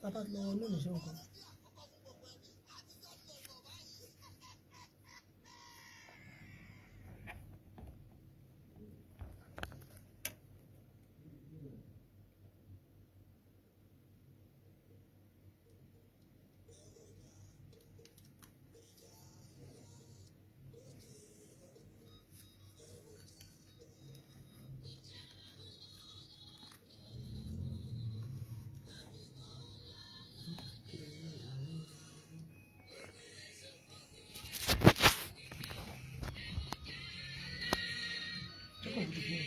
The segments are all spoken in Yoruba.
Bàbá lọ lónìí ṣe nǹkan. Ṣé kò fojú fún ẹ?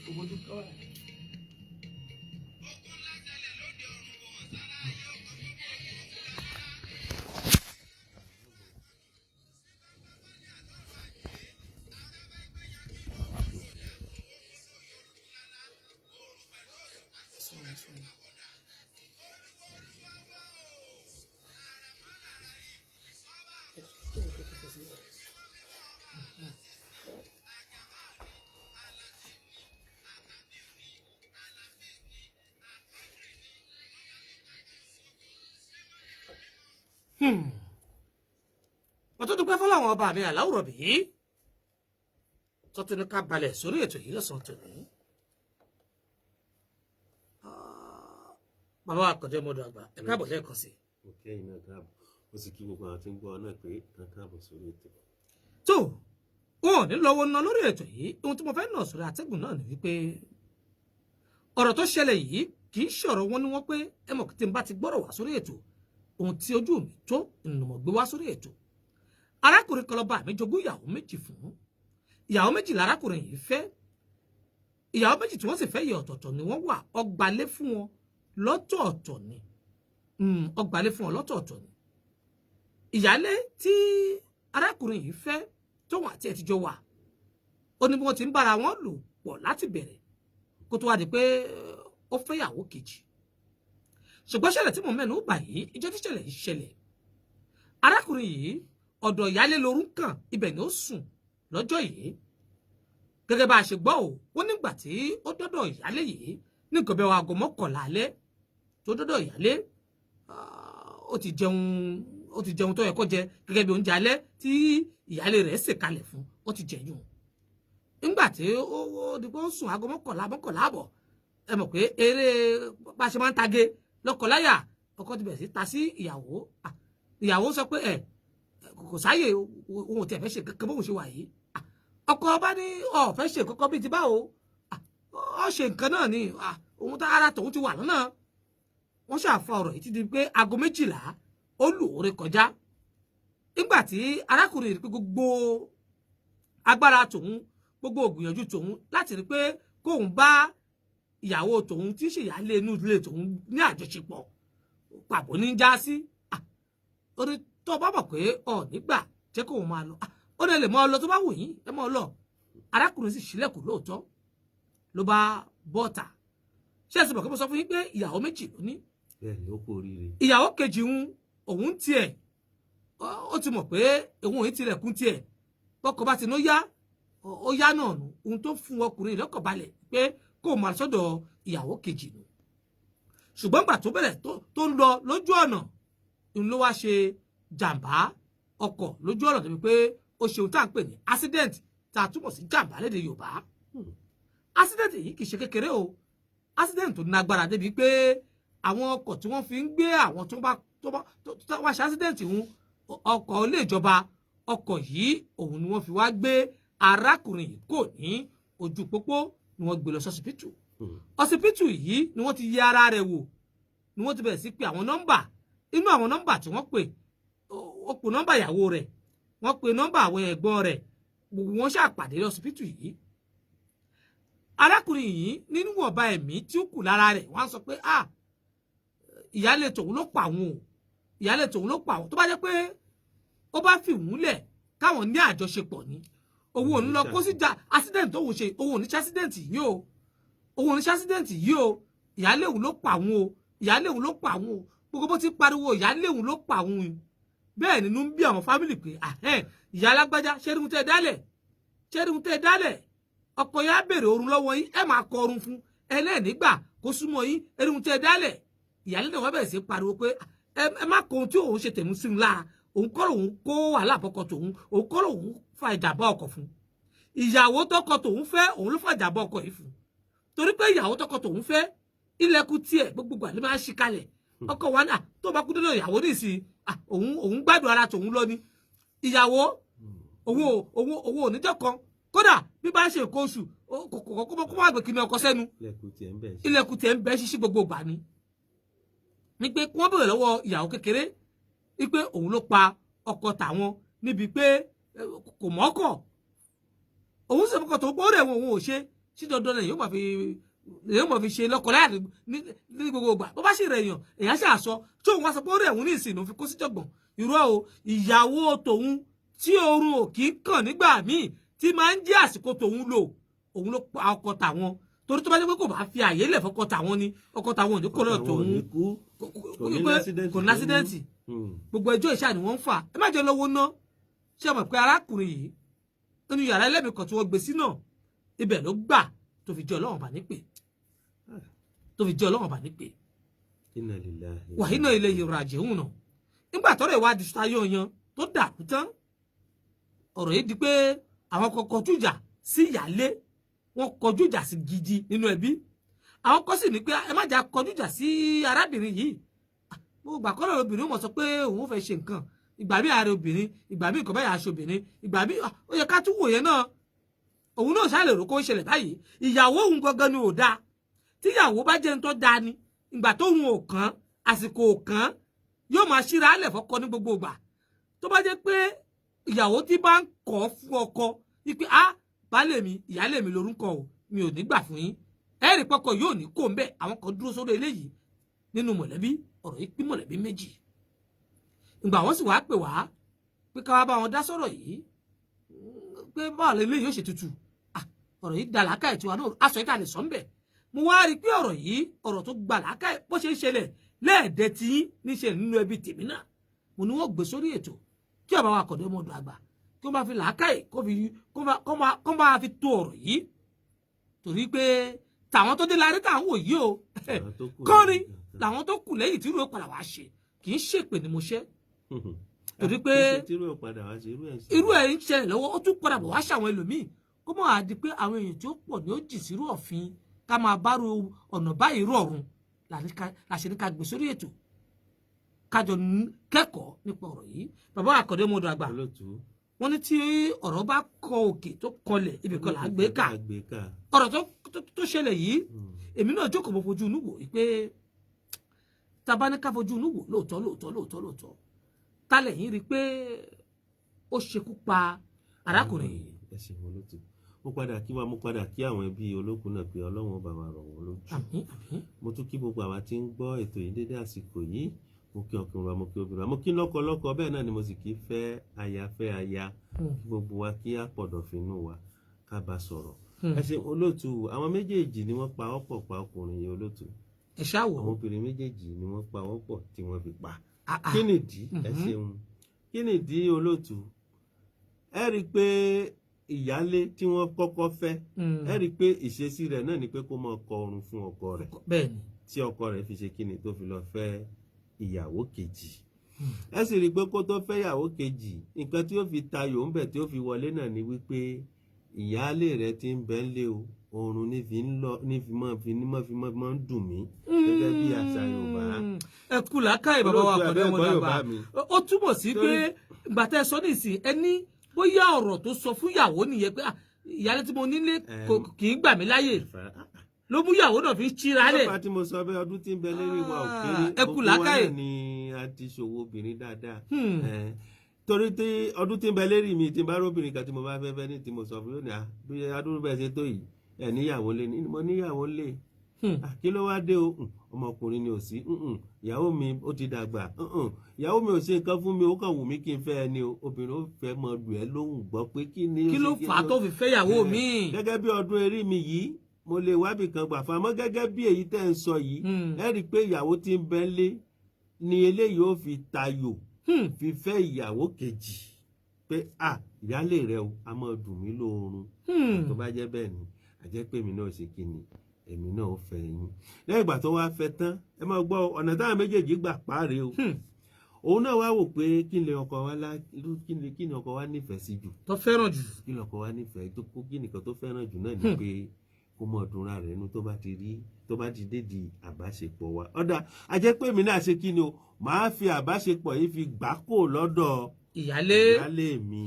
Kò fojú kọ́ ẹ̀. Sorry, sorry. Mo tún dúpẹ́ fọláwọn ọba mi àláwùrọ̀ bí tó tún ní ká balẹ̀ sórí ètò yìí lọ́sàn-án tòní. Bàbá wa kọjá ọmọdé àgbà, ẹ káàbọ̀ lẹ́ẹ̀kan sí i. Mo kí ẹ̀yin náà káàbọ̀, mo sì kí gbogbo àwọn tí ń gbọ́ ọ náà pé kàn káàbọ̀ sórí ètò. Tó wọn ò ní lọ́wọ́ ná lórí ètò yìí. Ohun tí mo fẹ́ nà sórí atẹ́gùn náà ni wípé ọ̀rọ̀ tó ṣẹlẹ̀ yìí kì í ṣọ̀rọ̀ wọn ni wọ́n pé ẹ mọ̀ tí n bá ti gbọ́rọ̀ wá sórí ètò, ohun tí ojú mi tó ìnùmọ̀ gbé wá sórí ètò. Arákùnrin kan lọ́ba mi jogún ìyàwó méjì fún. Ìyàwó méjì lárákùnrin yìí fẹ́. Ìyàwó méjì tí wọ́n sì fẹ́ yẹ ọ̀tọ̀ọ̀tọ̀ ni wọ́n wà. Ọgbàlé fún wọn lọ́tọ̀ọ̀tọ̀ ni. Ọgbàlé fún wọn lọ́tọ̀ọ̀tọ̀ ni. Ìyálé tí arákùnrin yìí fẹ́ tóun àti ẹ̀ ti jọ wà, ó ní bí wọ́n ti ń bára wọn lò pọ̀ láti bẹ̀rẹ̀ kó tó wá di pé ó fẹ́ ìyàwó kejì. Ṣùgbọ́n ṣẹlẹ̀ tí mo mẹ́nu bà yìí, ìjọ tí ṣẹlẹ̀ yìí ṣẹlẹ̀, arákùnrin yìí ọ̀dọ̀ ìyálé lorún kàn, ibẹ̀ ni ó sùn lọ́jọ́ yìí. Gẹ́gẹ́ bá a ṣe gbọ́ o, wọ́n nígbà tí ó dọ́dọ̀ ìyálé yìí ní nǹkan bí aago 11 alẹ́ tó dọ́dọ̀ ìyálé, ó ti jẹun, ó ti jẹun tó yẹ kó jẹ gẹ́gẹ́ bí oúnjẹ alẹ́ tí ìyálé rẹ̀ sè kalẹ̀ fún, ó ti jẹyún. Nígbà tí ó di pé ó sùn aago 11, 11 àbọ̀, ẹ mọ̀ pé eré bá a ṣe máa ń tage lọ́kọláya, ọkọ ti bẹ̀rẹ̀ sí ta sí ìyàwó. Ìyàwó sọ pé ẹ kò sáyè, òun ò tiẹ̀ fẹ́ ṣe kankan bóun ṣe wà yìí. Ọkọ bá ní ọ fẹ́ ṣe kankan bíi ti báwo, ọ ṣe nǹkan náà ni òun tá ara tòun ti wà lọ́nà. Wọ́n ṣàfọ ọ̀rọ̀ yìí títí pé aago 12 ó lù ó ré kọjá. Nígbà tí arákùnrin rí pé gbogbo agbára tòun, gbogbo ògbìyànjú tòun láti rí pé kóun bá ìyàwó tòun tí ṣe ìyáálé inú ilé tòun ní àjọṣepọ̀ pàbó ní já sí. Ó ní tó bá mọ̀ pé ọ̀ nígbà jẹ́ kóun máa lọ, ó ní lè mọ́ ọ lọ tó bá wù yín, ẹ mọ́ ọ lọ. Arákùnrin sì ṣílẹ̀kùn lóòótọ́ ló bá bọ́ta. Ṣé ẹ sì mọ̀ pé mo sọ fún yín pé ìyàwó méjì ló ní? Bẹ́ẹ̀ ni, ó kú oríire. Ìyàwó kejì ń òun tiẹ̀ ó ti mọ̀ pé òun ò ní tilẹ̀kùn tiẹ̀, bọ́kọ bá ti ní ó yá, ó yá náà nù. Ohun tó fún ọkùnrin lọ́kàn balẹ̀ pé kó o máa sọ́dọ̀ ìyàwó kejì nù. Ṣùgbọ́n gbà tó bẹ̀rẹ̀ tó ń lọ lójú ọ̀nà ń ló wá ṣe jàǹbá ọkọ̀ lójú ọ̀nà, tó fi pé ó ṣe ohun tá à ń pè ní accident, tá a túmọ̀ sí jàǹbá lédè Yorùbá. Accident yìí kì í ṣe kékeré o, accident tó nágbára débi pé àwọn ọkọ̀ tí wọ́n fi ń gbé àwọn tó bá tó wá ṣe accident ń ọkọ̀ ilé ìjọba, ọkọ̀ yìí òun ni wọ́n fi wá gbé arákùnrin yìí kò ní ojú pópó ni wọ́n gbé lọ sọ́sibítù. Ọsibítù yìí ni wọ́n ti yẹ ara rẹ̀ wò, ni wọ́n ti bẹ̀rẹ̀ sí pé àwọn nọ́mbà. Inú àwọn nọ́mbà tí wọ́n pè, ó pè nọ́mbà ìyàwó rẹ̀, wọ́n pè nọ́mbà àwọn ẹ̀gbọ́n rẹ̀, gbogbo wọn ṣàpàdé lọ́sibítù yìí. Arákùnrin yìí nínú ọba ẹ̀mí tí ó kù lára rẹ̀, wọ́n á sọ pé ah, ìyálé tòun ló pa òun o, ìyálé tòun ló pa òun. Tó bá jẹ́ pé ó bá fi òun lẹ̀ káwọn ní àjọṣepọ̀ ni, òun ò ní lọ kó sí accident tóun ṣe, òun ò ní ṣe accident yìí o, òun ò ní ṣe accident yìí o, ìyálé òun ló pa òun o, ìyálé òun ló pa òun o. Gbogbo bó ti pariwo ìyálé òun ló pa òun, bẹ́ẹ̀ nínú ń bí àwọn fámìlì pé ìyá alágbájá, ṣẹ́rí tẹ́ dálẹ̀, ṣẹ́rí tẹ́ dálẹ̀, ọkọ yẹn á béèrè oorun lọ́wọ́ yín, ẹ máa kọ oorun fún ẹlẹ́ẹ̀nígbà kó súnmọ́ yín, ẹ̀rí tẹ́ dálẹ̀. Ìyáálé náà wọ́n bẹ̀rẹ̀ sí pariwo pé ẹ má kó ohun tí òun ṣe tèmú sí un lára, òun kọ́ lòun kó wàhálà àbọ̀kọ tòun, òun kọ́ lòun fa ìjàmbá ọkọ̀ fún. Ìyàwó tọkọ tòun fẹ́, òun ló fa ìjàmbá ọkọ̀ yìí fún, torí pé ìyàwó tọkọ tòun fẹ́, ilẹ̀kùn tiẹ̀ gbogbo àlè máa ń ṣí kalẹ̀. Ọkọ wa náà tó bá kú dọ́dọ̀ ìyàwó nísìnyí, òun gbádùn ara tòun lọ ni. Ìyàwó òun ò níjọ́ kan, kódà bí bá ń ṣe nǹkan oṣù, kó má gbé kíni ọkọ sẹ́nu. Ilẹ̀kùn tiẹ̀ ń bẹ̀ ṣe. Ilẹ̀kùn tiẹ̀ ń bẹ́ ṣíṣí gbogbo ìgbà ni. Ní pé kí wọ́n bèrè lọ́wọ́ ìyàwó kékeré wípé òun ló pa ọkọ tàwọn níbi pé kò mọ́kọ̀, òun sì fọkàn tó gbọ́ rẹ̀ wọn, òun ò ṣe sí dandan lè yóò máa fi ṣe lọ́kọ láyà ní gbogbo ìgbà. Bó bá sì rẹ̀ èèyàn, èèyàn ṣe àṣọ tí òun wá sọ pé ó rẹ̀ òun ní ìsìn ló fi kó síjọ̀gbọ̀n. Irọ́ o. Ìyàwó tòun tí oorun ò kì í kàn nígbà míì, tí máa ń jẹ́ àsìkò tòun lò, òun ló pa ọkọ tàwọn, torí tó bá jẹ́ pé kò bá fi àyè lẹ̀ fọkọ tàwọn ni, ọkọ tàwọn ò ní kó lọ́dọ̀ tòun. Kò ní l'accident. Kò ní l'accident. Gbogbo ẹjọ́ ìṣá ni wọ́n ń fà. Ẹ má jẹ́ lọ́wọ́ ná. Ṣé ẹ mọ̀ pé arákùnrin yìí, nínú yàrá ẹlẹ́mìí kan tí wọ́n gbé sí náà, ibẹ̀ ló gbà tó fi jẹ́ Ọlọ́run bá nípè, tó fi jẹ́ Ọlọ́run bá nípè. Inna lillahi. Wa inna ilayhi raji'un náà. Nígbà tọ́rọ̀ ìwádìí ṣayọ̀ yan tó dàrú tán, ọ̀rọ̀ yìí di pé àwọn kan kọjú ìjà sí ìyálé, wọ́n kọjú ìjà sí gidi nínú ẹbí. Àwọn kan sì ní pé ẹ má jà kọjú ìjà sí arábìnrin yìí. Gbogbo àkọlẹ̀ obìnrin mọ̀ sọ pé òun fẹ́ ṣe nǹkan ìgbà míì, ààrẹ obìnrin ìgbà míì, nǹkan báyà aṣọ obìnrin ìgbà míì, ó yẹ ká tún wò yẹn náà. Òun náà ṣáà lè rò kó ń ṣẹlẹ̀ báyìí. Ìyàwó òun gangan ni ò dáa. Tíyàwó bá jẹ́ ń tọ́ da ni, ìgbà tóun ò kàn, àsìkò ò kàn, yóò máa ṣíra álẹ̀ fọ́kọ ní gbogbo ìgbà. Tó bá jẹ́ pé ìyàwó tí bá ń kọ́ fún ọkọ wípé a baálé mi, ìyálé mi lórúkọ o, mi ò ní gbà fún yín, ẹ̀rì pọkọ yóò ní kó ń bẹ̀. Àwọn kan dúró sórí eléyìí nínú mọ̀lẹ́bí. Ọ̀rọ̀ yìí pín mọ̀lẹ́bí méjì. Ìgbà wọ́n sì wá pè wá pé ká wá bá wọn dá sọ̀rọ̀ yìí, pé báwo lè léyìí ó ṣe tutù. Ọ̀rọ̀ yìí da làákàyè tiwa náà, aṣọ yìí ká lè sọ ń bẹ̀. Mo wá rí i pé ọ̀rọ̀ yìí, ọ̀rọ̀ tó gba làákàyè, bó ṣe ń ṣẹlẹ̀ lẹ́ẹ̀dẹ́ tí níṣẹ́ nínú ẹbí tèmi náà, mo ní wọ́n gbé sórí ètò kí ọba wa kọ̀dọ̀ ọmọdé àgbà kí wọ́n bá fi làákàyè kó máa fi tó ọ̀rọ̀ yìí, torí pé tàwọn tó dé lárí tà ń wò yìí o, kọ́rin làwọn tó kù lẹ́yìn tí irú ẹ̀ padà wá ṣe. Kì í ṣèpè ni mo ṣe, torí pé irú ẹ̀ ń ṣẹlẹ̀ lọ́wọ́, ó tún padà bọ̀ wá ṣàwọn ẹlòmíì, kó mọ̀ á di pé àwọn èèyàn tí ó pọ̀ ní ó jì sírú ọ̀fin ká máa bárò ọ̀nà báyìí rọ̀rùn. Làṣẹ ní ká gbé sórí ètò, kájọ kẹ́kọ̀ọ́ nípa ọ̀rọ̀ yìí. Bàbá àkọ́dé mọ́dọ̀ àgbà, wọ́n ní tí ọ̀rọ̀ bá kọ òkè tó kọlẹ̀, ibì kan là á gbé kà. Ọ̀rọ̀ tó ṣẹlẹ̀ yìí, èmi náà jókòó, mo fojú inú wò pé tá bá ní ká fojú inú wò lóòótọ́ lóòótọ́ lóòótọ́ lóòótọ́, tálẹ̀ yín rí i pé ó ṣekú pa arákùnrin yìí. Ẹ ṣeun olóòtú. Mo padà kí wa, mo padà kí àwọn ẹbí olókùn náà pé Ọlọ́run ó bá wa rọ̀ wọ́n lójú. Àmín, àmín. Mo tún kí gbogbo àwa tí ń gbọ́ ètò yìí dédé àsìkò yìí. Mo kí ọkùnrin wa, mo kí obìnrin wa, mo kí lọ́kọ lọ́kọ, bẹ́ẹ̀ náà ni mo sì kí fẹ́ aya fẹ́ aya. Kí gbogbo wa kí á pọ̀dọ̀ fínú wa ká bá sọ̀rọ̀. Ẹ ṣe olóòtú. Àwọn méjèèjì ni wọ́n pa ọ́pọ̀ pa ọkùnrin yìí, olóòtú. Ẹ ṣáà wò. Àwọn obìnrin méjèèjì ni wọ́n pa ọ́pọ̀ tí wọ́n fi pa. Kí nìdí? Ẹ ṣeun. Kí nìdí, olóòtú? Ẹ rí i pé ìyálé tí wọ́n kọ́kọ́ fẹ́, ẹ rí i pé ìṣesí rẹ̀ náà ni pé kó máa kọ orun fún ọkọ rẹ̀, tí ọkọ rẹ̀ fi ṣe kíni tó fi lọ fẹ́ ìyàwó kejì. Ẹ sì rí i pé kó tó fẹ́ ìyàwó kejì, nǹkan tí ó fi tayò ń bẹ̀ tí ó fi wọlé náà ni wípé ìyáálé rẹ̀ ti ń bẹ ńlé o, oorun ní fi ń lọ ní fi mọ́ fi ní mọ́ fi mọ́ ń dùn mí, gẹ́gẹ́ bí àṣà Yorùbá. Ẹ kú làákàyè, bàbá wa Olóòtú, Àkàndé abẹ́ ọmọdé ẹ̀kọ́ àgbà. Yorùbá mi. Ó túmọ̀ sí pé ìgbà tẹ́ ẹ sọ nísìn, ẹ ní bóyá ọ̀rọ̀ tó sọ fún ìyàwó nìyẹn pé, "Ah, ìyáálé tí mo nílé kì í gbà mí láyè," ló mú ìyàwó náà fi ń chíra lẹ̀. Lọ́pàá tí mo sọ bẹ́ẹ̀, ọdún tí ń bẹ lérí wa ò kéré. Ẹ kú Gbogbo wa làákàyè. náà ni a ti ṣòwò obìnrin dáadáa. Torí tí ọdún tí ń bẹ lérí mi, tí n bá róbìnrin kan tí mo bá fẹ́ fẹ́ ní tí mo sọ fún yóò ní, à bí adúrú bẹ́ẹ̀ ṣe tó yìí, ẹ̀ níyàwó lé ní? Mo níyàwó lé. Kí ló wá dé o? Ọmọkùnrin ni ò sí. Ìyàwó mi ó ti dàgbà. Ìyàwó mi ò ṣe nǹkan fún mi, ó kàn wù mí kí n fẹ́ ẹni o. Obìnrin ó fẹ́ mọ lù ẹ́ lóhùn gbọ́ pé kí ni ó Kí ṣe, ló fà á tó fi fẹ́yàwó mi? Gẹ́gẹ́ bí ọdún eré mi yìí, mo lè wábì kan gbà fún, àmọ́ gẹ́gẹ́ bí èyí tẹ́ ń sọ yìí, ẹ rí i pé ìyàwó tí ń bẹ lé ni eléyìí ó fi tayò fi fẹ́ ìyàwó kejì pé à ìyálé rẹ o, a máa dùn mí lóorun. Tó bá jẹ́ bẹ́ẹ̀ ni, àjẹ́ pé mi náà ṣe kí ni Èmi náà ó fẹ́ yín. Lẹ́yìn ìgbà tó wá fẹ́ tán, ẹ máa gbọ́ ọ̀nà táwọn méjèèjì gbà páre o. Òun náà wá wò pé kí ni ọkọ wa kí ni ọkọ wa nífẹ̀ẹ́ sí jù, tó fẹ́ràn jù, kí ni ọkọ wa nífẹ̀ẹ́ tó kó, kí nìkan tó fẹ́ràn jù náà ni pé kó mọ̀ dúnra rẹ̀ nú tó bá ti rí, tó bá ti dé di àbáṣepọ̀ wa. Ọ̀dà àjẹ́ pé èmi náà ṣe kí ni o, màá fi àbáṣepọ̀ yìí fi gbà kó lọ́dọ̀ ìyálé ìyálé mi.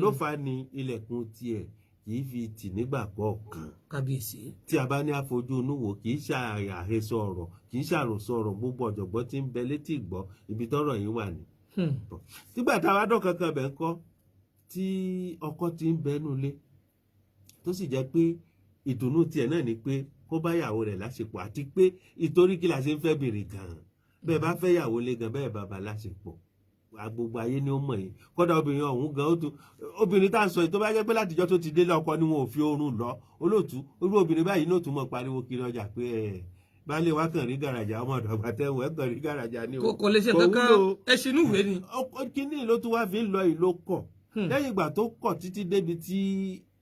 Ló fa ni ilẹ̀kùn tiẹ̀ kì í fi tì nígbà kọ̀ọ̀kan. Kábíyèsí. Tí a bá ní àfojú inú wò, kì í ṣàhesọ ọ̀rọ̀, kì í ṣàròsọ ọ̀rọ̀, gbogbo ọ̀jọ̀gbọ́n tí ń bẹ létí ìgbọ́ ibi tọ́rọ̀ yìí wà ní. Nígbà tá a wá dán kankan bẹ̀ ń kọ́ tí ọkọ ti ń bẹnu lé, tó sì jẹ́ pé ìdùnnú tiẹ̀ náà ni pé kó bá ìyàwó rẹ̀ láṣepọ̀, àti pé ìtorí kí la ṣe ń fẹ́ bèrè gan-an, bẹ́ẹ̀ bá fẹ́ ìyàwó lé gan, bẹ́ẹ̀ bàbá láṣepọ̀, gbogbo ayé ni ó mọ̀ yìí. Kódà obìnrin ọ̀hún gan, ó tún obìnrin tá à ń sọ yìí, tó bá jẹ́ pé látijọ́ tó ti délé ọkọ ni wọn ò fi oorun lọ, olóòtú, irú obìnrin báyìí ní ó tún mọ̀ pariwo kiri ọjà pé ẹ baálé wa kàn rí gàràjà, ọmọ ọ̀dọ̀ àgbàtẹ́wọ̀ ẹ kàn rí gàràjà ni o, kò lè ṣe kankan, ẹ ṣinú ìwé ni. Kíní ló tún wá fi ń lọ ìlò kọ̀ lẹ́yìn ìgbà tó kọ̀ títí débi tí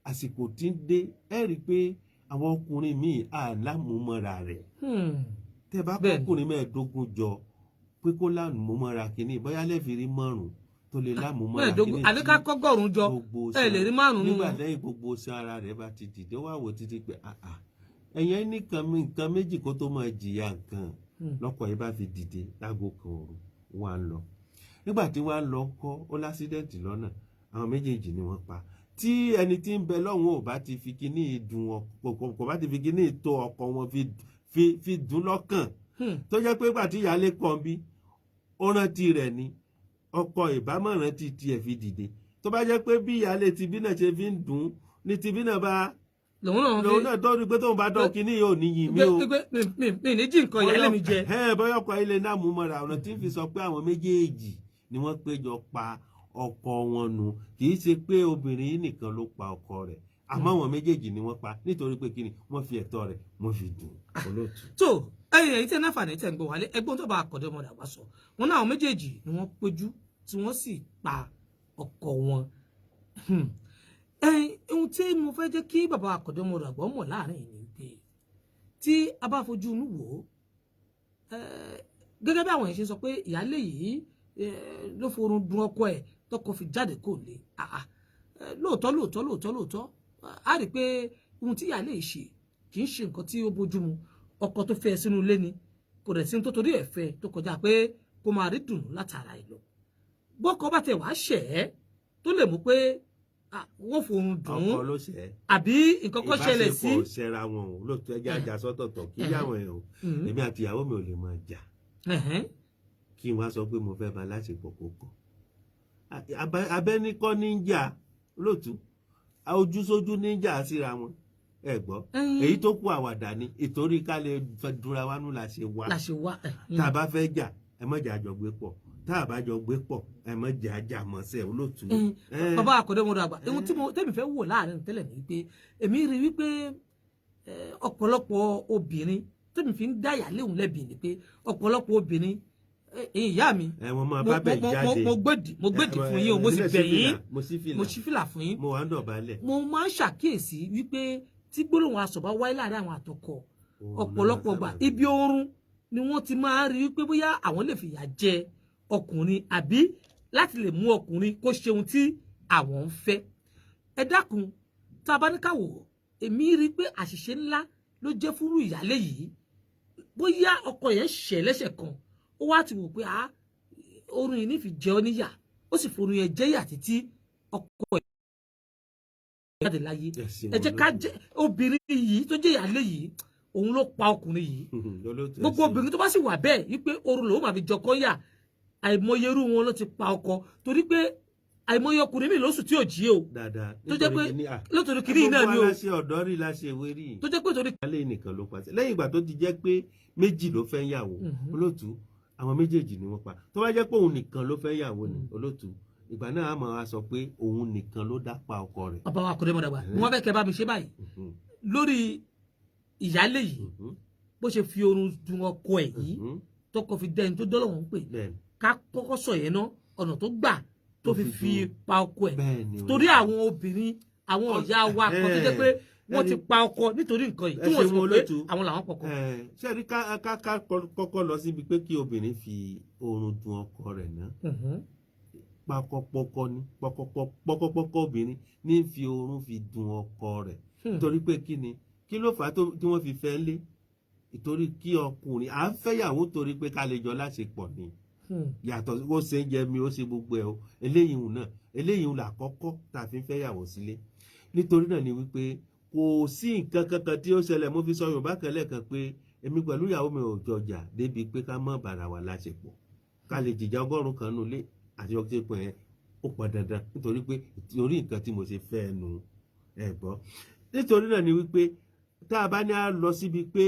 àsìkò ti ń dé, ẹ rí i pé àwọn ọkùnrin míì àlámúmọ́ra rẹ̀. Tẹ́ bá kọkùnrin 15 jọ pé kó lámúmọ́ra kínní, bóyá lẹ́ẹ̀fì rí márùn tó lè lámúmọ́ra kínní. Àní ká kọ́gọ́rùn jọ, ẹ lè rí márùn. Nígbà lẹ́yìn gbogbo san ara rẹ̀ bá ti dìde, wá wò títí pé ẹ̀yẹn nìkan nǹkan méjì kó tó máa jìyà nǹkan lọ́kọ̀ yìí bá fi dìde láago kan òru, wọ́n á lọ. Nígbà tí wọ́n á lọ kọ́, ó lásídẹ̀ǹtì lọ́nà, àwọn méjèèjì ni wọ́n pa. Tí ẹni tí ń bẹ lọ́hùn ò bá ti fi kíní dùn ọkọ, kò bá ti fi kíní tó ọkọ wọn fi dùn lọ́kàn, tó jẹ́ pé gbà tí ìyáálé kan bí ó rántí rẹ̀ ni ọkọ ìbámọ̀ràn ti tiẹ̀ fi dìde, tó bá jẹ́ pé bí ìyáálé tibí náà ṣe fi ń dùn ní tibí náà bá lòun náà tọ́jú pé tóun bá dán kínní yóò ní yìn mí o, mi ní jí nǹkan ìyáálé mi jẹ. Bóyá ọkọ ilé náà mú mọ́ra, ọ̀nà tí ń fi sọ pé àwọn méjèèjì ni wọ́n péjọ pa ọkọ wọn nù, kì í ṣe pé obìnrin yìí nìkan ló pa ọkọ rẹ̀, àmọ́ àwọn méjèèjì ni wọ́n pa nítorí pé kíni wọ́n fi ẹ̀tọ́ rẹ̀ wọ́n fi dùn olóòtú. Tó ẹ̀yin èyí tí ẹ náfààní tẹ̀ ń gbọ́ wálé, ẹ̀gbọ́n tó bá àkọ́dé ọmọdé àgbà sọ wọn náà, àwọn méjèèjì ni wọ́n péjú tí wọ́n sì pa ọkọ wọn. Ohun tí mo fẹ́ jẹ́ kí bàbá àkọ́dé ọmọdé àgbà mọ̀ láàrin yìí ni pé tí a bá fojú inú wò ó, gẹ́gẹ́ bí àwọn yẹn ṣe sọ pé ìyáálé yìí ló forun dun ọkọ ẹ̀ tọkọ fi jáde kò lè lóòótọ́ lóòótọ́ lóòótọ́ lóòótọ́, a rí i pé ohun tí ìyáálé yìí ṣe kì í ṣe nǹkan tí ó bójúmu. Ọkọ tó fẹ́ sínú ilé ni kò rẹ̀ sí tó torí ẹ̀ fẹ́ tó kọjá pé kó máa rí dùnú látara ẹ̀ lọ. Bọ́kọ bá tẹ̀ wá ṣẹ̀ ẹ́ tó lè mú pé wọ́n forun dùn ọkọ ló ṣẹ̀ àbí nǹkan kan ṣẹlẹ̀ sí. Ìbáṣepọ̀ ṣẹra wọn o lóòótọ́, ẹjẹ́ àjà sọ́tọ̀ọ̀tọ̀ kí yàwọn ẹ̀ o. Èmi àti ìyàwó mi ò lè máa jà kí n wá sọ pé mo fẹ́ bá láṣepọ̀ kó kọ̀. Abẹ́nikọ́ ní ń jà lóòtú, ojúsójú ní ń jà síra wọn, ẹ gbọ́ èyí tó kú àwàdà ni, ìtorí ká lè dúra wánú la ṣe wá. Tá a bá fẹ́ jà, ẹ má jà jọ gbé pọ̀, tá a bá jọ gbé pọ̀, ẹ má jà jà mọ́ sẹ́ olóòtú. Bàbá àkọ́dé mo dàgbà, ohun tí tẹ́mi fẹ́ wò láàrin tẹ́lẹ̀ ni wípé èmi rí wípé ọ̀pọ̀lọpọ̀ obìnrin tẹ́mi fi ń dá ìyáálé òun lẹ́bi ni pé ọ̀pọ̀lọpọ̀ obìnrin, ìyá mi, mo gbèdì fún yín o, mo sì bẹ̀ yín, mo sì fìlà fún yín, mo wà ń dọ̀bálẹ̀. Mo máa ń ṣàkíyèsí wípé tí gbólóhùn aṣọ bá wáyé láàrin àwọn àtọkọ, ọ̀pọ̀lọpọ̀ gbà ibi oorun ni wọ́n ti máa ń rí wípé bóyá àwọn lè fìyà jẹ ọkùnrin àbí láti lè mú ọkùnrin kó ṣe ohun tí àwọn ń fẹ́. Ẹ dákun, tá a bá ní ká wò, èmi rí pé àṣìṣe ńlá ló jẹ́ fúrú ìyálé yìí. Bóyá ọkọ yẹn ṣẹ̀ lẹ́ṣẹ̀ kan, ó wá ti wò pé oorun yìí nífi jẹ ọ níyà, ó sì forun yẹn jẹ́yà títí ọkọ yẹn jáde láyé. Ẹ jẹ́ ká jẹ́ obìnrin yìí tó jẹ́ ìyálé yìí, òun ló pa ọkùnrin yìí. Gbogbo obìnrin tó bá sì wà bẹ́ẹ̀ wípé oorun lòun máa fi jọkọ yà, àìmọye irú wọn ló ti pa ọkọ, torí pé àìmọye ọkùnrin mi lóṣù tí ò jí o, tó jẹ́ pé lótorí kiri náà ni o, gbogbo aláṣẹ ọ̀dọ́ rí láṣẹ ìwé rí, tó jẹ́ pé torí. Ìyálé nìkan ló pàṣẹ lẹ́yìn ìgbà tó ti jẹ́ pé méjì ló fẹ́ yàwó olóòtú, àwọn méjèèjì ni wọ́n pa. Tó bá jẹ́ pé òun nìkan ló fẹ́ yàwó ni olóòtú, ìgbà náà a máa sọ pé òun nìkan ló dá pa ọkọ rẹ̀. Bàbá wa kò dé mọ̀ dàgbà, wọ́n fẹ́ kẹ́ bá mi ṣe báyìí lórí ìyálé yìí, bó ṣe fi oorun dun ọkọ ẹ̀ yìí tọkọ fi dẹni tó dọ́lọ̀ wọn pè, ká kọ́kọ́ sọ yẹn ná, ọ̀nà tó gbà tó fi pa ọkọ ẹ̀, torí àwọn obìnrin, àwọn ọ̀yá wa kan tó jẹ́ pé wọ́n ti pa ọkọ nítorí nǹkan yìí Ẹ tí wọ́n sì ṣeun mọ̀ pé olóòtú. àwọn làwọn pọkọ. Ṣe rí, ká kọ́kọ́ lọ síbi pé kí obìnrin fi oorun dun ọkọ rẹ̀ ná. Pakọpọkọ ni pọkọpọkọ obìnrin ní fi oorun fi dun ọkọ rẹ̀. Torí pé kí ni, kí ló fà á tí wọ́n fi fẹ́ lé? Ìtorí kí ọkùnrin à ń fẹ́yàwó torí pé ká lè jọ láṣepọ̀ ni. Yàtọ̀ ó ṣe ń jẹ mi, ó ṣe gbogbo ẹ̀ o, eléyìí hùn náà, eléyìí hùn làkọ́kọ́ tá a fi ń fẹ́yàwó sílé. Nítorí náà ni wípé kò sí nǹkan kankan tí ó ṣẹlẹ̀. Mo fi sọ Yorùbá kan lẹ́ẹ̀kan pé èmi pẹ̀lú ìyàwó mi ò jọjà débi pé ká má bára wa láṣepọ̀, ká lè jìjà 100 kan nulẹ̀ àti ọtí pọ̀ yẹn, ó pọn dandan, nítorí pé torí nǹkan tí mo ṣe fẹ́ nu ẹ̀ gbọ́. Nítorí náà ni wípé tá a bá ní a lọ síbi pé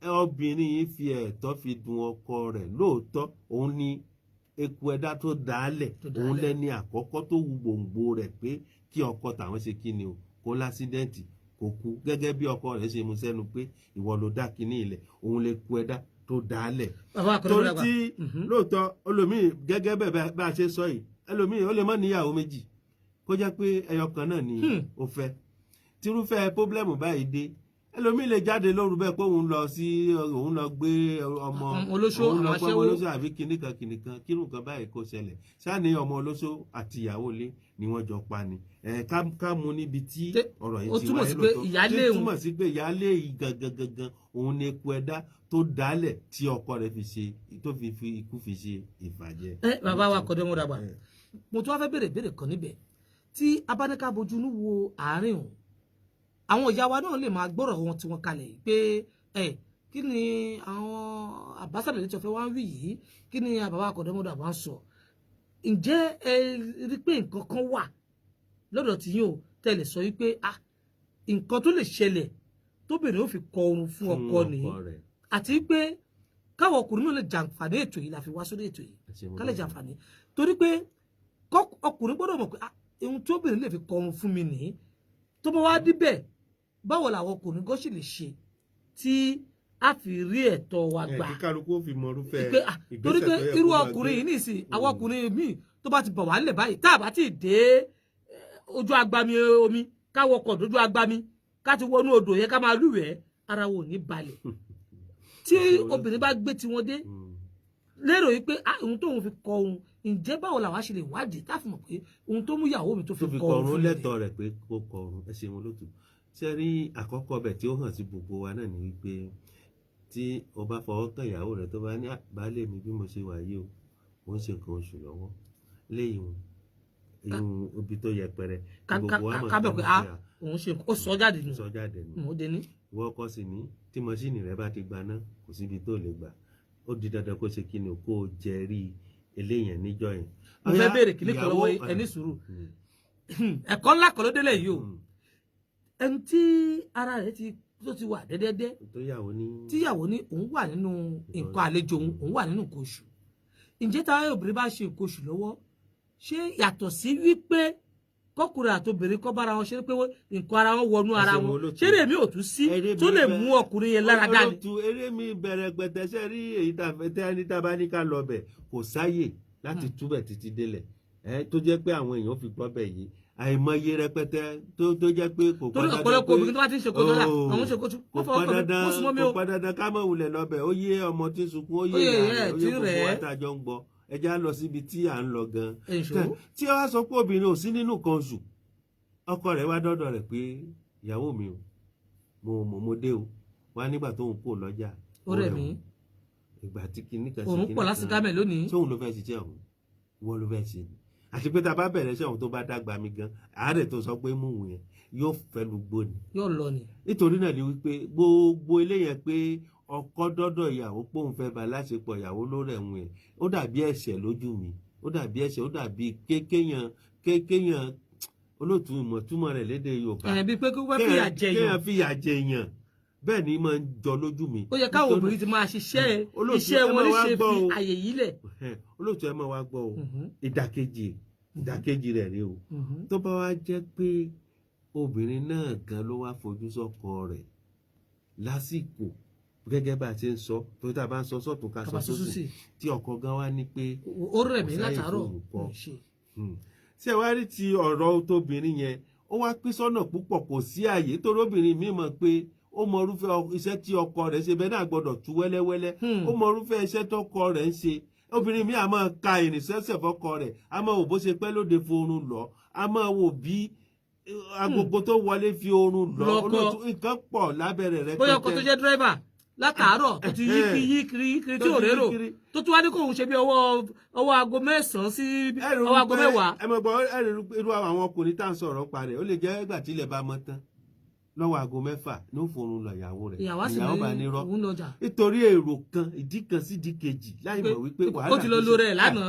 obìnrin yìí fi ẹ̀tọ́ fi dun ọkọ rẹ̀, lóòótọ́ òun ni eku ẹ̀dá tó dálẹ̀, Tó òun dálẹ̀. lẹ́ni àkọ́kọ́ tó wu gbòǹgbò rẹ̀ pé kí ọkọ tàwọn ṣe kí ni o, kó l'accident, kó kú, gẹ́gẹ́ bí ọkọ rẹ̀ ṣe mú sẹ́nu pé ìwọ ló dá kinní ilẹ̀, òun lè ku ẹ̀dá tó dálẹ̀. Bàbá akọni Torí dàgbà. tí lóòótọ́ ẹlòmíì, gẹ́gẹ́ bẹ́ẹ̀ bá a ṣe sọ yìí, ẹlòmíì ó lè má níyàwó méjì, kó jẹ́ pé ẹyọ kan náà ni ó fẹ́. Tírúfẹ́ problem báyìí dé, ẹlòmíì lè jáde lóru bẹ́ẹ̀ pé òun lọ sí, òun lọ gbé ọmọ Ọmọ olóṣó, òun lọ àwọn gbé ọmọ aṣẹ́wó. olóṣó àbí kìnìkan kìnìkan, kírun kan báyìí kó ṣẹlẹ̀ sáà ọmọ olóṣó àti ìyàwó ilé ni wọ́n jọ pa ni. Ẹ ká mú níbi tí ọ̀rọ̀ yìí Ó ti túmọ̀ wáyé sí pé lóòótọ́. ìyálé Tí òun- túmọ̀ sí pé ìyálé yìí gangan gangan òun ni eku ẹ̀dá tó dálẹ̀ tí ọkọ rẹ̀ fi ṣe, tó fi ikú fi ṣe ìfàjẹ. Ẹ bàbá wa kọ̀dọ̀ mọ́ dàgbà, mo tún wá fẹ́ béèrè ìbéèrè kan níbẹ̀. Tí abáníká bojú ní wo àárín òun, àwọn ìyá wa náà lè máa gbọ́rọ̀ wọn tí wọ́n kalẹ̀ yìí pé ẹ kí ni àwọn àbásàdé tí wọ́n fẹ́ wá ń wí yìí, kí ni bàbá akọ̀dọ́mọdé àbá ń sọ? Ǹjẹ́ ẹ rí pé nǹkan kan wà lọ́dọ̀ tí yín o tẹ́ lè sọ wípé ah, nǹkan tó lè ṣẹlẹ̀ tóbìnrin ó fi kọ oorun fún ọkọ nìyí, rẹ̀. àti pé káwọn ọkùnrin náà lè jàǹfààní ètò yìí la fi wá sórí ètò yìí, ká lè jàǹfààní, torí pé ọkùnrin gbọ́dọ̀ mọ̀ pé ah, ohun tí obìnrin lè fi kọ oorun fún mi nìyí. Tó bá wá díbẹ̀, báwo làwọn ọkùnrin gan sì lè ṣe tí a fi rí ẹ̀tọ́ wa gbà? Kí kálukú ó fi mọ irúfẹ́ Pé ah, torí ìgbésẹ̀ pé tó yẹ irú kó máa ọkùnrin gbé. yìí nìsín, àwọn ọkùnrin míì tó bá ti bọ̀ wá nílẹ̀ báyìí, tá a bá ti dé ojú agbami omi, káwọ ọkọ̀ dójú agbami, ká ti wọnú odò yẹn, ká máa lúwẹ̀ẹ́, ara wo ò ní balẹ̀ tí obìnrin bá gbé tiwọn dé, lérò yìí pé ah, ohun tóun fi kọ òun. Ǹjẹ́ báwo làwa ṣe lè wádìí tá a fi mọ̀ pé ohun tó mú ìyàwó mi tó fi tó fi kọ òun kọrun fún mi nìyí? lẹ́tọ̀ọ́ rẹ̀ pé kó kọrun. Ẹ ṣeun lótú. Ṣe rí, àkọ́kọ́ bẹ̀ tí ó hàn sí gbogbo wa náà ni wípé tí o bá fọwọ́ kàn ìyàwó rẹ̀, tó bá ní, "Ah, baálé mi, bí mo ṣe wà yìí o, mo ń ṣe nǹkan oṣù lọ́wọ́," léyìí ìhun ibi tó yẹpẹrẹ tí gbogbo wa mọ̀ ká bẹ̀ pé tán ah, pé, ah, òun ṣe ó sọ jáde nù. Sọ jáde nù. Ó dé ní. Ìwọ ọkọ sì ní tí mọ́ṣíìnì rẹ bá ti gbaná, kò síbi tó lè gbà, ó di dandan kó ṣe kí ni o, kó o jẹ rí eléyàn níjọ́ yẹn. Mo fẹ́ Ọ̀yá, béèrè kíní kan lọ́wọ́ ìyàwó- yín, ẹ ní sùúrù. Ẹ̀kọ́ ńlá kan ló délẹ̀ yìí o. Ẹni tí ara rẹ̀ ti tó ti wà dẹ́dẹ́dẹ́, tó yàwó ní tíyàwó ní òun wà nínú nǹkan àlejò òun, òun wà nínú nǹkan oṣù, ǹjẹ́ táwọn obìnrin bá ṣe nǹkan oṣù lọ́wọ́, ṣé yàtọ̀ sí wípé kọkùnrin àti obìnrin kọ́ bára wọn ṣe pé nǹkan ara wọn wọnú ara Ẹ ṣeun wọn, olóòtú. ṣé lèmi ò tún sí Eré mi tó lè mú ọkùnrin yẹn lára dání? Olóòtú, eré mi bẹ̀rẹ̀ pẹ̀tẹ́sẹ̀ rí èyí tá a fẹ́ tẹ́ ẹni tá a bá ní ká lọ bẹ̀, kò sáyè láti túbẹ̀ títí délẹ̀ ẹ, tó jẹ́ pé àwọn èèyàn fi gbọ́ bẹ̀ yìí àìmọye rẹpẹtẹ tó jẹ́ pé kò Torí pọn dandan ọ̀pọ̀lọpọ̀ pé obìnrin tó bá ti ń ṣe kótó rà, Oh, àwọn ṣe kótó kò wọ́n fọwọ́ pọn kàn mí, dandan wọ́n súnmọ́ mi kò o. pọn dandan ká mọ̀ wulẹ̀ lọ́bẹ̀. Ó yé ọmọ tí ń sunkún, ó yé Ó yé ìyá ìyá rẹ̀, ẹ̀ ó tí yé ń gbogbo rẹ̀ wa ẹ́. tá a jọ ń gbọ́. Ẹ já lọ síbi tí à ń lọ gan. Èso. Tí wàá sọ pé obìnrin ò sí nínú kan oṣù, ọkọ rẹ̀ wá dọ́dọ̀ rẹ̀ pé ìyàwó mi o, mo dé o, wá nígbà tó ń kó lọ́jà, Ó rẹ̀ mí. òun. Ìgbà tí kinní kan ṣe Òun kinní pọ̀ kan. lásìkò lónìí. Sóun ló fẹ́ ṣiṣẹ́ òun, ìwọ ló fẹ́ ṣe ni. Àti pé tá a bá bẹ̀rẹ̀ iṣẹ́ òun, tó bá dàgbà mi gan, àárẹ̀ tó sọ pé mú òun yẹn yóò fẹ́ lu gbóni. Yóò lọ ni. Nítorí náà ni wípé gbogbo eléyẹn pé ọkọ dọ́dọ̀ ìyàwó pé òun fẹ́ bá láṣepọ̀, ìyàwó ló rẹ̀ ń yẹn, ó dàbí ẹ̀ṣẹ̀ lójú mi, ó dàbí ẹ̀ṣẹ̀, ó dàbí kékéyàn kékéyàn. Olóòtú, ìmọ̀túmọ̀ rẹ̀ lédè Yorùbá? Ẹ̀ bíi pé kí wọ́n fìyà jẹ Kéèyàn yàn. fìyà jẹ èèyàn, bẹ́ẹ̀ ni máa ń jọ lójú mi. Ó yẹ káwọn Nítorí- obìnrin ti máa ṣiṣẹ́ Olóòtú, iṣẹ́ ẹ wọn máa wá níṣe gbọ́ fi o. àyè yìí lẹ̀. Olóòtú, ẹ máa wá gbọ́ o. Ìdàkejì rẹ̀ rí o. Tó bá wá jẹ́ pé obìnrin náà gan ló wá fojú sọ́kọ rẹ̀ lásìkò, gẹ́gẹ́ bá a ṣe ń sọ, tó tá a bá ń sọ sọ́tún ká sọ Kàbà sósì, sósì. tí ọkọ gan wá ní pé Ó rẹ̀ mí kò sáyè látàárọ̀. fún òun kọ́. Ṣe. Ṣé wàá rí ti ọ̀rọ̀ tóbìnrin yẹn? Ó wá pín sọ́nà púpọ̀, kò sí àyè torí obìnrin mi mọ̀ pé ó mọ irúfẹ́ iṣẹ́ tí ọkọ rẹ̀ ṣe, bẹ́ẹ̀ náà gbọ́dọ̀ tú wẹ́lẹ́wẹ́lẹ́. Ó mọ irúfẹ́ iṣẹ́ tọkọ rẹ̀ ń ṣe. Obìnrin mi á máa ka ìrìnsẹ́sẹ̀ fọ́kọ rẹ̀, á máa wò bó ṣe pẹ́ lóde forun lọ, á máa wò bí agogo tó wọlé fi oorun lọ. Lọ́kọ. Olóòtú, nǹkan pọ̀ lábẹ́rẹ̀ rẹ̀. Bóyá ọkọ tó jẹ́ dírẹ́bà látàárọ̀ tó ti yí kiri yí kiri yí kiri tí ò Tó ti yí rérò, kiri. tó tún wá ní kóun ṣe bí ọwọ́ aago 9 sí ọwọ́ aago 10. Ẹ mọ̀ gbọ́, ẹ rí irú àwọn ọkùnrin tá à ń sọ̀rọ̀ pa rẹ̀, ó lè jẹ́ ìgbà tí ilẹ̀ bá mọ́ tán lọ́wọ́ aago 6 ní ó forun lọ ìyàwó rẹ̀. Ìyàwó á sì Ìyàwó bá ní ní rọ́ òun lọjà. Nítorí èrò kan, ìdí kan sí ìdí kejì, láì mọ̀ wípé wàhálà Ó ti lọ tó lo ṣe- rẹ̀ lánàá,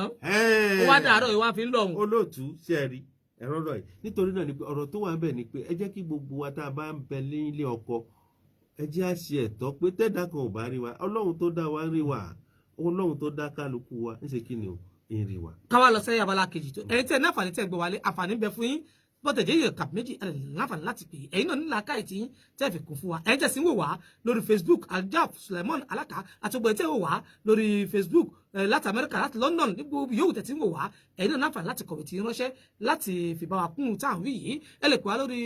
ó wá dàárọ̀ ìwà fi ń lọ òun. Olóòtú, ṣe rí ẹ̀rọ rọ̀ yìí? Nítorí náà ni pé ọ̀rọ̀ tó wà ń bẹ̀ ni pé ẹ jẹ́ kí gbogbo wa tá a bá ń bẹ nílé ọkọ, ẹ jẹ́ á ṣe ẹ̀tọ́ pé tẹ́dá kan ò bá rí wa, Ọlọ́run tó dá wa ń rí wa. Ọlọ́run tó dá kálukú wa ń ṣe kí ni o, ń rí wa. Káwá lọ sẹ́yìn abala kejì tó ẹ̀yin tí ẹ ní àǹfààní tẹ́ gbọ́ wálé, àǹfààní ń bẹ fún yín bọ́tẹ̀ jẹ́ yẹ kàp méjì, ẹ lè láǹfààní láti pè é. Ẹ̀yin náà nílà káyì tí yín tẹ́ fi kún fún wa. Ẹ̀yin tẹ́ sì ń wò wá lórí Facebook, Aljaf Suleiman Alaka, àti gbogbo ẹ̀ tẹ́ wò wá lórí Facebook láti Amẹ́ríkà, láti London, ní gbogbo yòówù tẹ́ ti ń wò wá, ẹ̀yin náà láǹfààní láti kọ̀wé tí yín ránṣẹ́ láti fi bá wa kún tá à ń wí yìí. Ẹ lè pè wá lórí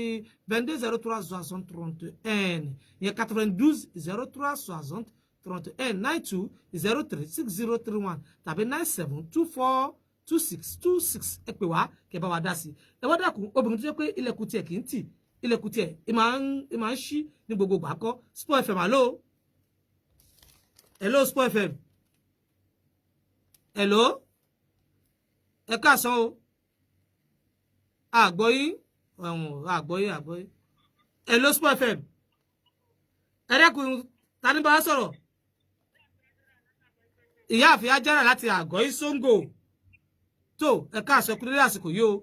22 03 60 31, ìyẹn 92 03 60 31, 92036031 tàbí 97242626. Ẹ pè wá kẹ́ bá wa dá sí i. Ẹ wá dákun, obìnrin tó jẹ́ pé ilẹ̀kùn tiẹ̀ kì í tì, ilẹ̀kùn tiẹ̀ ì máa ń ṣí ní gbogbo ìgbà kọ́. Sport FM, hello, hello, Sport FM, hello, ẹ káàsán o. Àgbọ̀yìn ọ̀hún, àgbọ̀yìn, àgbọ̀yìn. Hello, Sport FM, ẹ dẹ́kun, ta ni bá a sọ̀rọ̀? Ìyáàfin Ajára láti àgọ́ Ìsóngò tó, ẹ káàsán, kúrò ní àsìkò yìí o.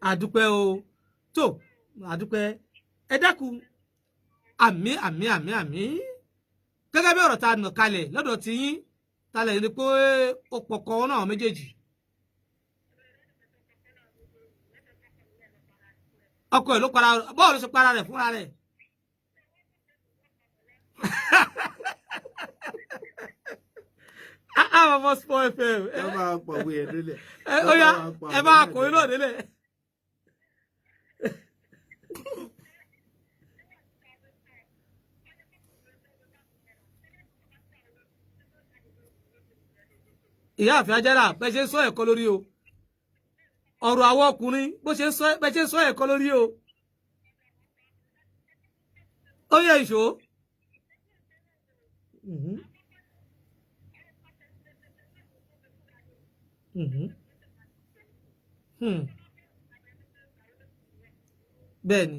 Àdúpẹ́ o, tó àdúpẹ́. Ẹ dákun, àmì àmì àmì àmì. Gẹ́gẹ́ bí ọ̀rọ̀ tá a nà kalẹ̀ lọ́dọ̀ tí yín ta lẹ̀ ní pé ó pọkọ náà méjèèjì, ọkọ ẹ̀ ló para. Bọ́ọ̀lù ṣe para rẹ̀ fúnra rẹ̀. Ah ah, bàbá Sport FM. Ẹ máa pọ̀wé ẹ délẹ̀. Ẹ ó yá, ẹ bá kòwé náà délẹ̀. Ìyáàfin Ajára, bẹ́ẹ̀ ṣe ń sọ ẹ̀kọ́ lórí o, ọ̀rọ̀ àwọn ọkùnrin bó ṣe ń sọ, bẹ́ẹ̀ ṣe ń sọ ẹ̀kọ́ lórí o. Ó yẹ ìṣó. Bẹ́ẹ̀ ni.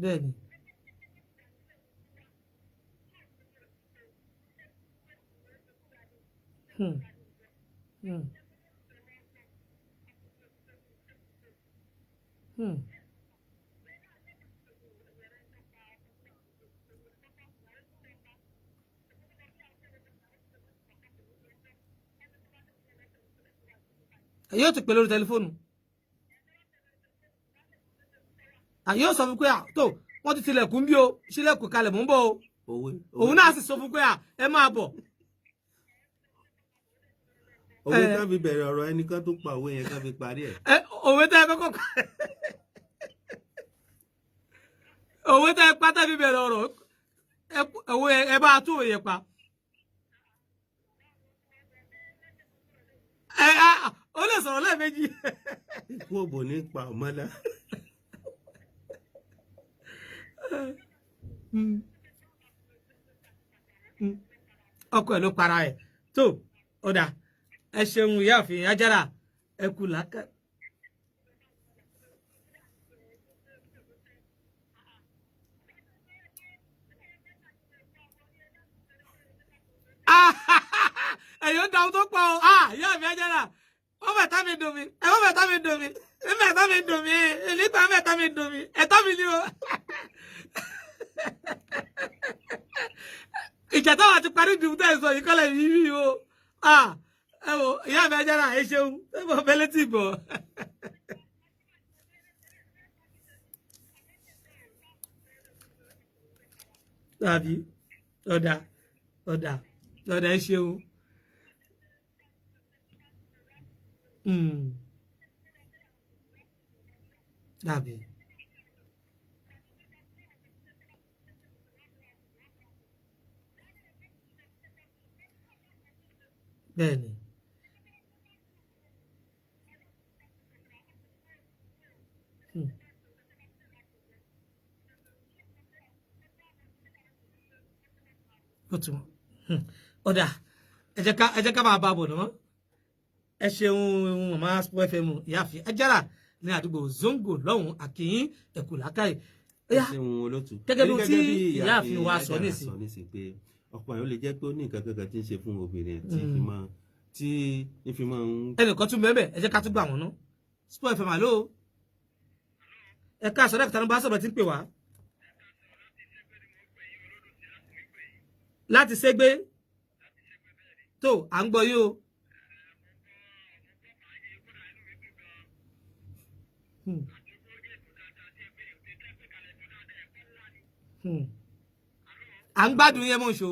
Bẹ́ẹ̀ ni. Yóò ti pè lórí tẹlifóònù. Yóò sọ fún pé tó wọ́n ti tilẹ̀kùn bí o, sílẹ̀kùn kalẹ̀, mò ń bọ̀ o. Òwe. Òun náà sì sọ fún pé ẹ máa bọ̀. Òwe Eh. tán fi bẹ̀rẹ̀ ọ̀rọ̀, ẹnìkan tó pa òwe yẹn kan fi parí ẹ̀. Ẹ òwe tẹ́ ẹ kọ́kọ́ pa, òwe tẹ́ ẹ pátá fi bẹ̀rẹ̀ ọ̀rọ̀, òwe ẹ bá a tún òye pa. Ẹ á ó lè sọ̀rọ̀ lẹ́ẹ̀mejì. Ikú òbò ní pa ọmọlá. Ọkọ ẹ ló para ẹ tó. Ọ̀dà, ẹ ṣeun ìyáàfin Ajára, ẹ kú làákà. Ẹ̀yọ́ da ohun tó pọ̀ o. Ìyáàfin Ajára, wọ́n fẹ́ tá mi dùn mí, ẹ wọ́n fẹ́ tá mi dùn mí, ẹ fẹ́ tá mi dùn mí, nípa fẹ́ tá mi dùn mí, ẹ̀tọ́ mi ni o. Ìjà táwa ti parí dùn tẹ́ ẹ sọ yìí kọ́lẹ̀ yìí rí o. Ẹ wo ìyá mi Ajára, ẹ ṣeun, ẹ bọ̀ bẹ́lẹ́ tì bọ̀. Tàbí ọ̀dà ọ̀dà ọ̀dà, ẹ ṣeun. Dàbí. Bẹ́ẹ̀ni. Ó tún ọ̀dà, ẹ jẹ́ ká máa bá a bọ̀ náà. Ẹ ṣeun, màmá Sport FM, ìyáàfin Ajára ní àdúgbò Zongo lọ́hùn, àkìyín ẹ̀kú làákàyè. Ẹ ṣeun, olótú. Gẹ́gẹ́ bí ohun tí ìyáàfin wa sọ nísìn. Sọ nísìn pé ọkọ ẹ̀ ó lè jẹ́ pé ó ní nǹkan kankan tí ń ṣe fún obìnrin ẹ̀ tí fi máa tí ń fi máa ń. Ẹnìkan tún bẹ́ẹ̀ bẹ́ẹ̀, ẹ jẹ́ ká tún gbà wọ́n ná. Sport FM, àló, ẹ ká sọ̀rọ̀ ẹ̀kúta ló bá sọ̀rọ̀ tí ń pè wá. Láti Ṣégbé tó à ń gbọ́ yìí o. À ń gbádùn yẹn mọ̀ ṣó.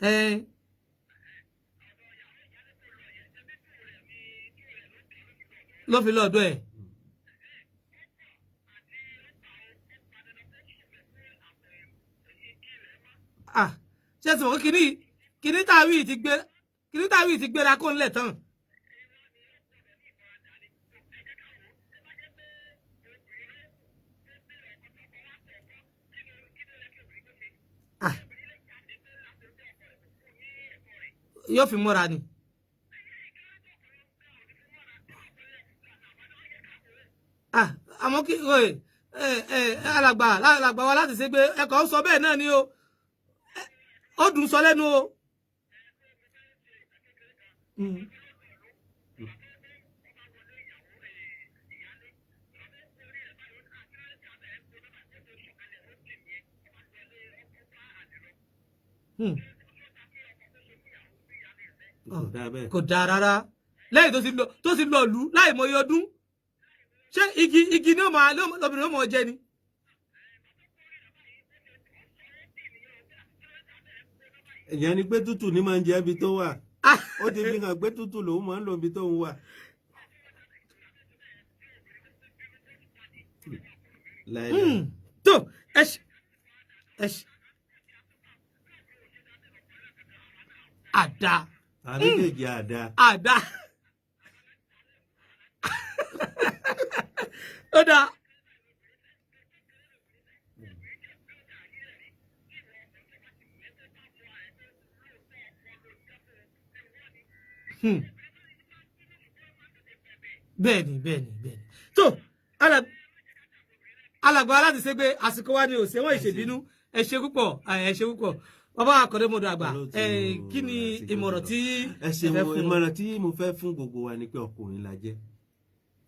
Ẹ ló fi lọ́ọ̀dọ̀ ẹ̀. Ah, ṣé ẹ ti mọ̀ pé kíní táwí ti gbé, kíní táwí ti gbéra kó ńlẹ̀ tán. Ah, yóò fi múra ni. Ah, àmọ́ kí ẹ ẹ alàgbà alàgbà wa láti ṣe pé ẹkọ ń sọ bẹ́ẹ̀ náà ni o, ó dùn sọ lẹ́nu o. Kò dáa bẹ́ẹ̀. Kò dáa rárá, lẹ́yìn tó ti lọ lù láì mọ iye ọdún. Ṣé igi ní ọmọ lóbìnrin ọmọ jẹ ni. Ìyẹn ni pé tútù ní máa ń jẹ́ ibi tó wà. Ah. Ó ti fi hàn pé tútù lòun máa ń lò ibi tó ń wà. Láìláì. Tó ẹ ṣe ẹ ṣe àdá. Àwọn méjèèjì àdá. Àdá, ó dáa. Bẹ́ẹ̀ni, bẹ́ẹ̀ni, bẹ́ẹ̀ni. Tó alàgbà aláti ṣe pé àsìkò wa ni ò ṣe wọ́n ìṣèbínú. Ẹ ṣe púpọ̀, ẹ ṣe púpọ̀, bàbá akọ̀dẹ́mọdọ̀ àgbà. Olóòtú, Kí ni àsìkò ìmọ̀ràn ti tí ẹ ẹ ṣeun. fẹ́ fún? Ìmọ̀ràn tí mo fẹ́ fún gbogbo wa ni pé ọkùnrin la jẹ́,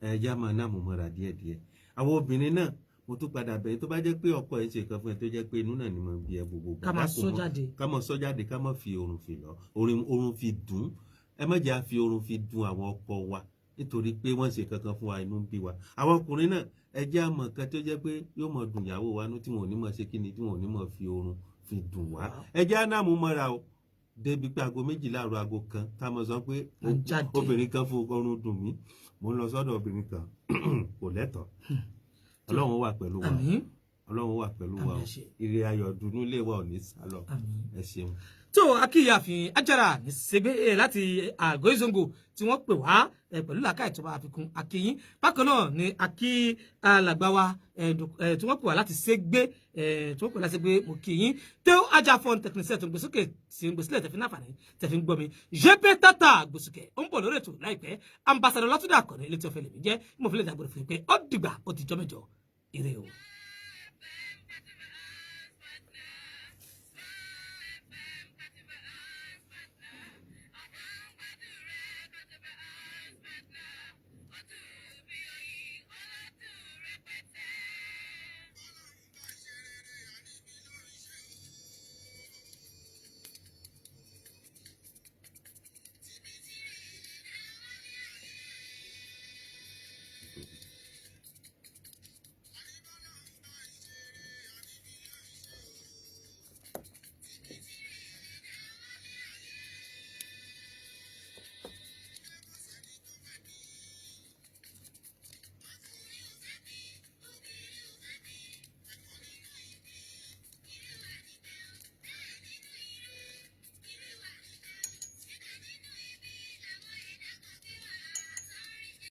ẹ já máa ná àmúmọ́ra díẹ̀díẹ̀. Àwọn obìnrin náà, mo tún padà bẹ̀rẹ̀, tó bá jẹ́ pé ọkọ ẹ̀ ṣe nǹkan fún ẹ tó jẹ́ pé inú náà ni mo bí ẹ gbogbo Ká máa dákun sọ jáde. Ká máa sọ jáde, ká máa fi oorun fi lọ oorun fi dùn. Ẹ má jẹ́ à fi oorun fi dùn àwọn ọkọ wa nítorí pé wọ́n ṣe kankan fún wa, inú ń bí wa. Àwọn ọkùnrin náà, ẹ jẹ́ àmọ̀ kan tó jẹ́ pé yóò mọ̀ dùn ìyàwó wa nú, tí wọn ò ní mọ̀ ṣe kíni, tí wọn ò ní mọ̀ fi oorun fi dùn wá. Ẹ jẹ́ ànámú mọ́ra o, débi pé aago 12 àrò aago 1 ká mọ̀ sọ pé À ń jáde. Obìnrin kan fún oorun dùn mí, mo ń lọ sọ́dọ̀ obìnrin kan, kò lẹ́tọ̀ọ́. Ọlọ́run wà pẹ̀lú wa. Àmín. Ọlọ́run wà pẹ̀lú wa o. Àmín, àṣẹ. Ire ayọ̀ dùnú lé wa ò ní sálọ. Àmín. Ẹ ṣeun. Tó akíyàfin Ajára ní Sẹgbẹ láti àgọ́ Ìzongo tí wọ́n pè wá pẹ̀lú làákà ìjọba àfikún, akíyín. Bákan náà ni akí alàgbà wa tí wọ́n pè wá láti Sẹgbẹ, tí wọ́n pè láti Sẹgbẹ, mo kí yín. Tó ajá fún tẹkinísẹ tó ń gbé sókè sí ń gbé sílẹ̀ tẹ̀fín náà fàní tẹ̀fín gbọ́ mi jp tata gbòsùkẹ́ ó ń bọ̀ lórí ètò láìpẹ́. Ambassador Látúndé Àkànní ilé tí wọ́n fẹ́ lè mí jẹ́ mo fi lè dàgbére fún yín pé ó dìgbà, ó ti jọ́ mẹ́jọ, ire o.